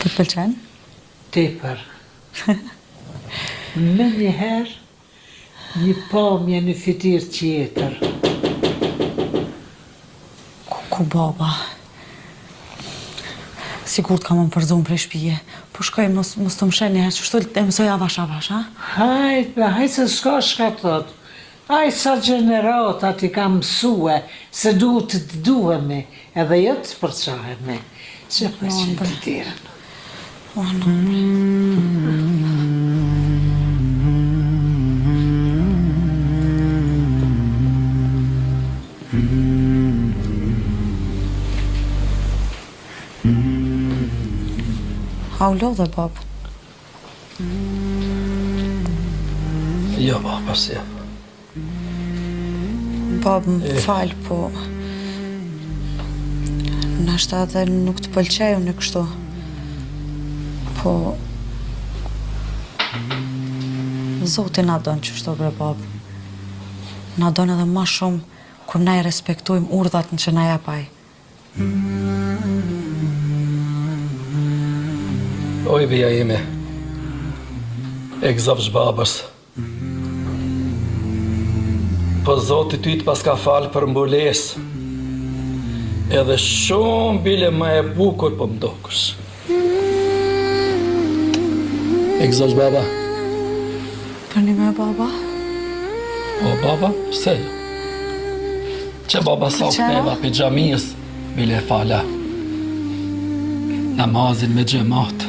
Po të pëlqen? Tepër. Menjëherë një pamje një fytyrë tjetër. Ku, ku baba? Sigurt ka me më përzon prej shpije. Po shkoj mos, mos të më sheh njëherë, qështu e mësoj avash avash, ha? Hajt, be, hajt se s'ka shka thot. Ai sa gjenerata t'i ka mësue se duhet të duhemi edhe jo të përçahemi. Që po e qet derën. O nënë. A u lodhe, babë? Jo, baba, si. Babë, më fal, po... Nashta edhe nuk të pëlqej unë kështu. Po... Zoti na don qështu bre babë. Na don edhe ma shumë kur na i respektojmë urdhat që na jep ai. Oj, bija ime, e gëzofsh babës. Po Zoti ty të paska falë për mbulesë, edhe shumë bile më e bukur po më dokesh. E gëzofsh baba. Përnime baba? Po baba, pse jo? Qe baba sa u ktheva prej xhamisë, bile e fala namazin me xhemat.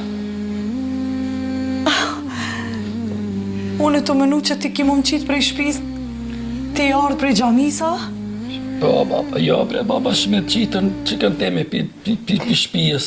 Unë tu menu që ti ki me më qitë prej shpis, ti je ardhë prej xhamisë, a? Po, baba, jo, bre, baba, shme të qitën, që kënë teme pi, pi, pi, pi shpijës.